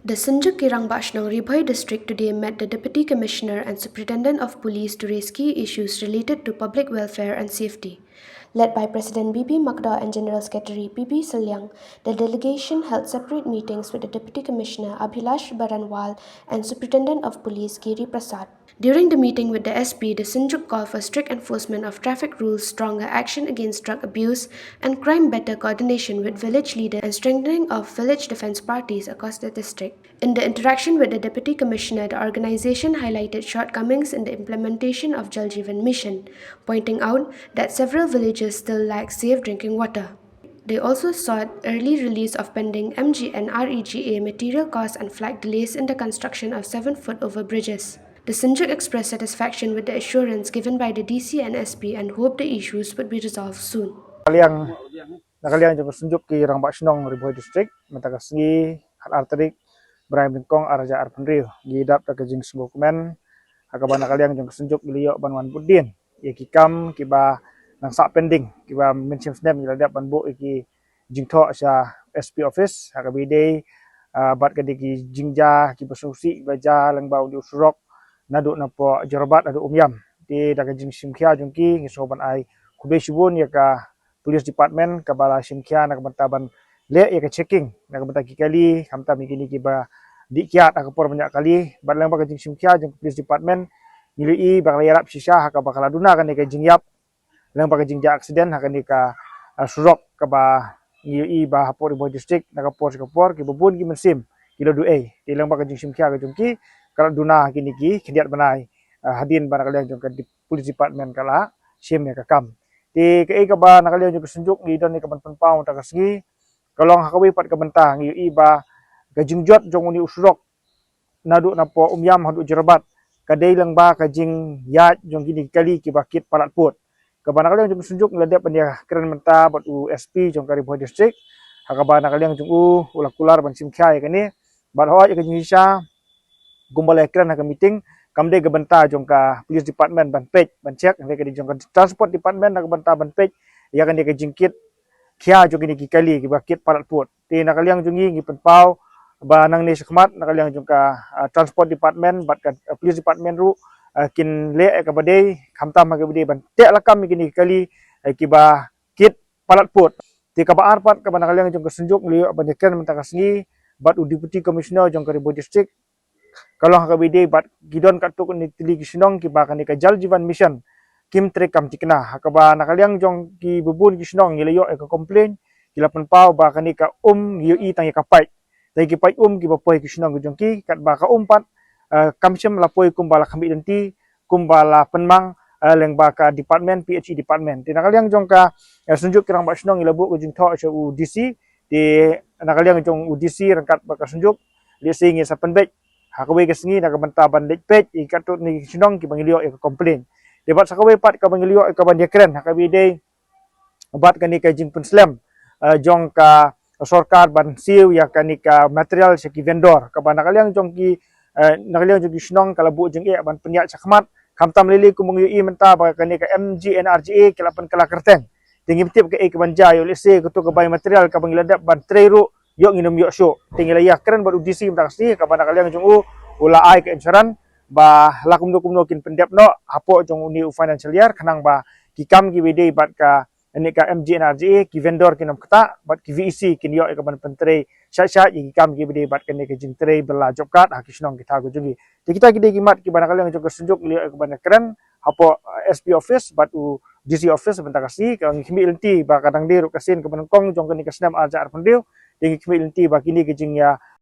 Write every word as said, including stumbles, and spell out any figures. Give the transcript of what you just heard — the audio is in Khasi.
The Synjuk ki Rangbah Shnong Ri Bhoi District today met the Deputy Commissioner and Superintendent of Police to raise key issues related to public welfare and safety. Led by President B B Makdo and General Secretary P B Sylliang, the delegation held separate meetings with the Deputy Commissioner Abhilash Baranwal and Superintendent of Police Giri Prasad. During the meeting with the S P, the Synjuk called for strict enforcement of traffic rules, stronger action against drug abuse and crime, better coordination with village leaders, and strengthening of village defense parties across the district. In the interaction with the Deputy Commissioner, the organization highlighted shortcomings in the implementation of Jal Jeevan Mission, pointing out that several villages still lack safe drinking water. They also sought early release of pending M G N R E G A material costs and flagged delays in the construction of seven foot over bridges. The Synjuk expressed satisfaction with the assurance given by the D C and S P and hoped the issues would be resolved soon. Na ka liang jong ka Synjuk ki Rangbah Shnong Ri Bhoi District, mynta ka sngi khat ar tarik bnai Nyngkong ar hajar arphew hynriew, ngi dap da ka jingsngewkmen ha kaba na ka liang jong ka Synjuk ngi la ïoh ban wan bud dien ïa ki kam kiba nang sah pending, kiba mynshem snem ngi la dep ban buh ïa ki jingthoh sha S P office ha kaba ïadei bad ka dei ki jingjia kiba sngewsih kiba jia lyngba u dei u surok naduh napoh Jorabat haduh Umiam. Te da ka jingshim khia jong ki ngi sngewbha ban ai khublei shibun ïa ka Police Department kaba la shim khia na ka bynta ban leh ïa ka checking na ka bynta ki kali, khamtam ïa kine kiba dih kiad ha ka por ban ïaid kali. Bad lyngba ka jingshim khia jong ka Police Department ngi la ïohi ba ka la ïarap shisha ha kaba ka la duna kane ka jingïap lyngba ka jingjia accident ha kane ka surok kaba ngi ïohi ba hapoh Ri Bhoi District na ka por sha ka por kiba bun ki mynsiem ki la duh ei. Te lyngba ka jingshim khia ka jong ki ka la duna ha kine ki khyndiat bnai hadien ba na ka liang jong ka Police Department ka la shim ïa ka kam. Te kaei kaba na ka liang jong ka Synjuk ngi don ïa ka ban pynpaw mynta ka sngi ka long ha kawei pat ka bynta ngi ïohi ba ka jingjot jong une u surok naduh napoh Umiam haduh Jorabat ka dei lyngba ka jingïaid jong kine ki kali kiba kit palat pud. Kaba na ka liang jong ka Synjuk ngi la dep ban ïakren mynta bad u S P jong ka Ri Bhoi District ha kaba na ka liang jong u u la kular ban shim khia ïa kane. Bad hooid ïa ka jingshisha kumba la ïakren ha ka meeting kam dei ka bynta jong ka Police Department ban peit ban check, hynrei ka dei jong ka Transport Department na ka bynta ban peit ïa kane ka jingkit khia jong kine ki kali kiba kit palat pud. Te na ka liang jong ngi ngi pynpaw ba nangne shakhmat na ka liang jong ka Transport Department bad ka Police Department ruh kin leh ïa kaba dei, khamtam ha kaba dei ban teh lakam ïa kine ki kali kiba kit palat pud. Te kaba ar pat kaba na ka liang jong ka Synjuk ngi la ïoh ban ïakren mynta ka sngi bad u Deputy Commissioner jong ka Ri Bhoi District ka long ha kaba ïadei bad ki don katto katne tylli ki shnong kiba kane ka Jal Jeevan Mission kim treikam thikna. Ha kaba na ka liang jong kiba bun ki shnong ngi la ïoh ïa ka complain, ki la pynpaw ba kane ka um ngi ïohi tang ïa ka paip, tang ïa ki paip um kiba poi ki shnong ki jong ki, katba ka um pat kam shym la poi kumba la khmih lynti kumba la pynmang lyngba ka department, P H E department. Te na ka liang jong ka Synjuk ki Rangbah Shnong ngi la buh ka jingthoh sha u D C. Te na ka liang jong u D C ryngkat bad ka Synjuk lehse ngi sa pynbeit ha kawei ka sngi na ka bynta ban leit peit ïa katto katne ki shnong kiba ngi la ïoh ïa ka complain. Te bad sa kawei pat kaba ngi la ïoh ïa ka ban ïakren ha kaba ïadei bad kane ka jingpynslem jong ka sorkar ban siew ïa kane ka material sha ki vendor, kaba na ka liang jong ki na ka liang jong ki shnong ka la buh jingeh ban pynïaid shakhmat. Khamtam lei lei kumba ngi ïohi mynta ba kane ka M G N R G A ki la pynkylla kyrteng. Te ngim tip kaei kaban jia, ïoh lehse kato ka bai material kaba ngi la dep ban trei ruh ïoh ngin ym ïoh shuh. Te ngi la ïakren bad u D C mynta ka sngi kaba na ka liang jong u u la ai ka insurance ba la kumno kumno kin pyndep noh hapoh jong une u financial year khnang ba ki kam kiba ïadei bad kane ka M G N R G A ki vendor kin ym ktah bad ki V E C kin ïoh ïa kaban pyntrei shait shait ïa ki kam kiba ïadei bad kane ka jingtrei bylla job card ha ki shnong ki thaw ki jong ki. Te kita ki dei ki mat kiba na ka liang jong ka Synjuk ngi la ïoh ïa kaban ïakren hapoh S P office bad u D C office mynta ka sngi. Ka ngi khmih lynti ba ka dang dei ruh ka sien kaba nyngkong jong kane ka snem ar hajar arphew hynriew. Te ngi khmih lynti ba kine ki jingïa